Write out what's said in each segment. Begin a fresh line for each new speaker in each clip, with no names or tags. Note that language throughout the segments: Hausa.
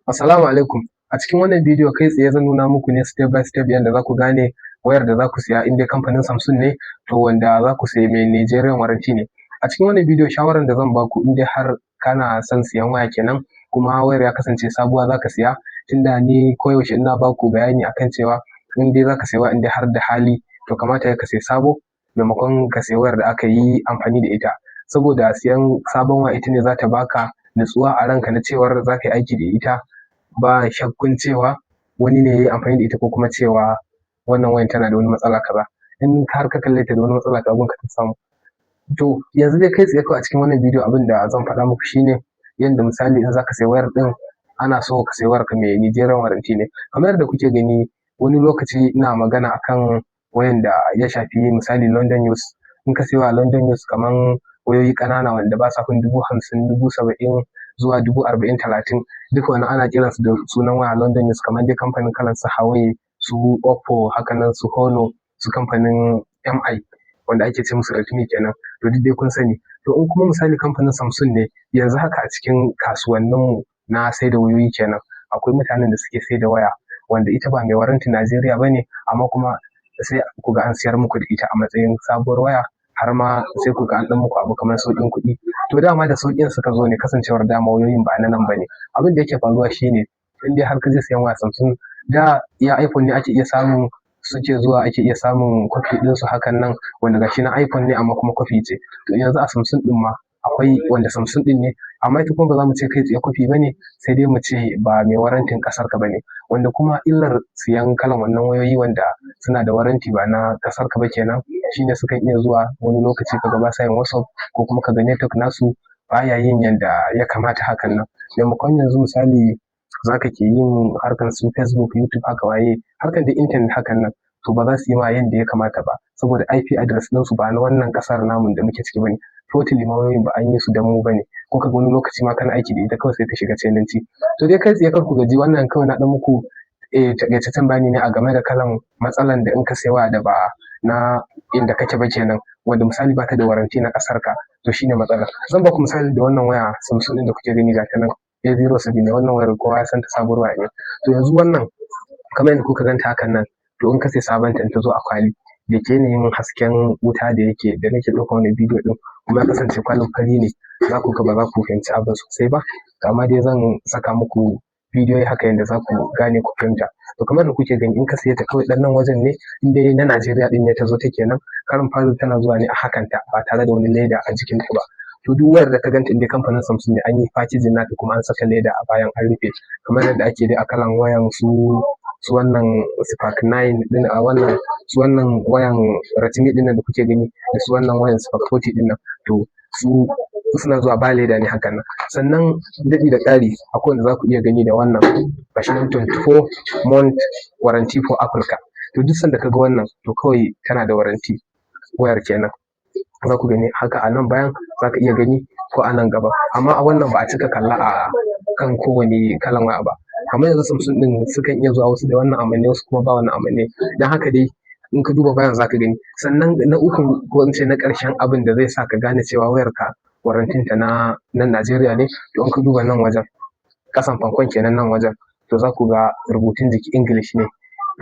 Assalamu alaikum. A cikin wannan bidiyo kai tsaye zan nuna muku ne step by step yanda za ku gane wayar da za ku siya in dai kamfanin Samsung ne, to wanda za ku siya mai Nigerian warranty ne. A cikin wannan bidiyo, shawaran da zan baku in dai har kana son siyan waya kenan, kuma wayar ya kasance sabuwa za ka siya, tunda ni koyaushe ina baku bayani akan cewa in dai za ka siya waya, in dai har da hali, to kamata yayi ka siya sabo maimakon ka siya wayar da aka yi amfani da ita. Saboda siyan sabon waya ita ne za ta baka nutsuwa a ranka na cewar za ka yi aiki da ita ba shakkun cewa wani ne ya yi amfani da ita, ko kuma cewa wannan wayan tana da wani matsala kaza. In har ka kalle ta da wani matsala, to abunka ta samu. To yanzu dai kai tsaye kawai a cikin wannan bidiyo, abin da zan faɗa muku shine yanda misali in za ka sayi wayar ɗin, ana so ka sayi wayarka mai Nigerian warranty ne. Kamar yadda kuke gani, wani lokaci ina magana akan wayan da ya shafi misali London use. In ka sayi waya London use, kaman wayoyi ƙanana wanda ba sa fin 50,000, 70,000 zuwa 40,000, 30,000, duka wannan ana kiransu da sunan waya London use, kamar dai kamfanin kalan su Huawei, su Oppo haka nan, su Honor, su kamfanin MI wanda ake ce musu Redmi kenan. To duk dai kun sani. To in kuma misali kamfanin Samsung ne, yanzu haka a cikin kasuwanninmu na saida wayoyi kenan, akwai mutanen da suke saida waya wanda ita ba mai warranty Najeriya ba ne, amma kuma sai ku ga an siyar muku da ita a matsayin sabuwar waya, har ma sai ku ga an ɗan muku abu kamar sauƙin kuɗi. To dama da sauƙin suka zo ne, kasancewar dama wayoyin ba na nan ba ne. Abin da yake faruwa shine, in dai har ka je siyan waya Samsung, da iya iPhone ne ake iya samun, suke zuwa ake iya samun copy ɗinsu hakan nan, wanda ga shi nan iPhone ne amma kuma copy ce. To yanzu a Samsung ɗin ma akwai wanda Samsung ɗin ne, amma ita kuma ba za mu ce kai tsaye copy ba ne, sai dai mu ce ba mai warranty ƙasar ka ba ne. Wanda kuma illar siyan kalan wannan wayoyi wanda suna da warranty ba na ƙasar ka ba kenan, shine sukan iya zuwa wani lokaci ka ga ba sa yin WhatsApp, ko kuma ka ga network nasu baya yin yanda ya kamata hakan nan. Maimakon yanzu misali za ka ke yin harkar su Facebook, YouTube haka, waye, harkar da internet hakan nan, to ba za su yi ma yanda ya kamata ba, saboda IP address ɗinsu ba na wannan ƙasar namu da muke ciki ba ne. Totally ma wayoyin ba an yi su don mu ba ne. Ko ka ga wani lokaci ma kana aiki da ita, kawai sai ta shiga Chinanci. To dai kai tsaye kar ku gaji, wannan kawai na ɗan muku taƙaitaccen bayani ne a game da kalan matsalan da in ka sayi waya da ba na inda kake ba kenan, wanda misali ba ta da warranty na ƙasar ka, to shine matsalar. Zan baku misali da wannan waya Samsung ɗin da kuke gani, ga ta nan A07 ne. Wannan wayar kowa ya san ta, sabuwar waya ne. To yanzu wannan, kamar yadda kuka ganta hakan nan, to in ka sayi sabon ta, in ta zo a kwali, da ke yanayin hasken wuta da yake da nake ɗaukan wannan bidiyo ɗin, kuma ya kasance kwalin fari ne, za ku ga ba za ku fahimci abin sosai ba. Amma dai zan saka muku bidiyoyi haka yanda za ku gane, ku fahimta. To kamar yadda kuke gani, in ka siye ta, kawai ɗan nan wajen ne, in dai na Najeriya ɗin ne ta zo ta kenan, karin fari tana zuwa ne a hakanta ba tare da wani leda a jikinta ba. To duk wayar da ka ganta, in dai kamfanin Samsung ne, an yi packaging nata kuma an saka leda a bayan an rufe, kamar yadda ake dai a kalan wayan su wannan Spark 9 ɗin, a wannan su wannan wayan Redmi ɗin nan da kuke gani, da su wannan wayan Spark 40 ɗin nan, to su suna zuwa ba leda ne hakan nan. Sannan daɗi da ƙari, akwai wanda za ku iya gani da wannan, gashi nan, 24 month warranty for Africa. To duk sanda ka ga wannan, to kawai tana da warranty wayar kenan. Za ku gani haka a nan bayan, za ka iya gani ko a nan gaba, amma a wannan ba a cika kalla a kan kowane kalan waya ba. Kamar yanzu Samsung ɗin sukan iya zuwa wasu da wannan amanne, wasu kuma ba wannan amanne. Don haka dai in ka duba bayan za ka gani. Sannan na uku, ko in ce na ƙarshen abin da zai sa ka gane cewa wayarka warranty ta na nan Najeriya ne, to in ka duba nan wajen ƙasan fankon kenan, nan wajen, to za ku ga rubutun jiki English ne,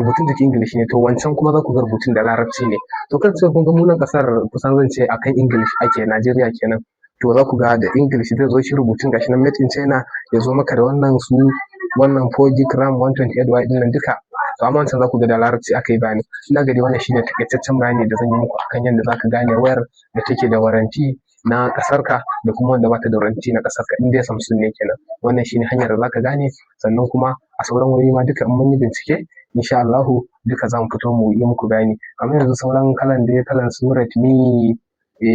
rubutun jiki English ne. To wancan kuma za ku ga rubutun da Larabci ne. To kan cewa kun ga mu nan ƙasar, kusan zan ce akan English ake, Najeriya kenan, to za ku ga da English zai zo shi rubutun, gashi nan made in China, ya zo maka da wannan su wannan 4 gig RAM 128 Y ɗin nan duka. To amma wancan za ku ga da Larabci aka yi bayani. Ina ga dai wannan shine taƙaitaccen bayani da zan yi muku akan yadda za ka gane wayar da take da warranty na ƙasarka da kuma wanda bata da warranty na ƙasarka, in dai Samsung ne kenan. Wannan shine hanyar da za ka gane. Sannan kuma a sauran wayoyi ma duka, in mun yi bincike, insha Allahu duka za mu fito mu yi muku bayani. Kamar yanzu sauran kalan dai, kalan su Redmi,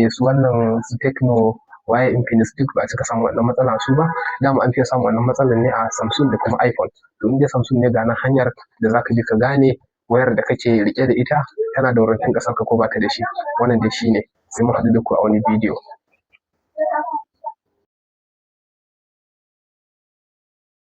su wannan su Tecno, waye, Infinix, duk ba a cika samun wannan matsala su ba. Dama an fiye samun wannan matsalar ne a Samsung da kuma iPhone. To in dai Samsung ne, ga nan hanyar da za ka bi ka gane wayar da kake riƙe da ita tana da warranty ƙasarka ko bata da shi. Wannan dai shine. Sai mun haɗu da ku a wani bidiyo.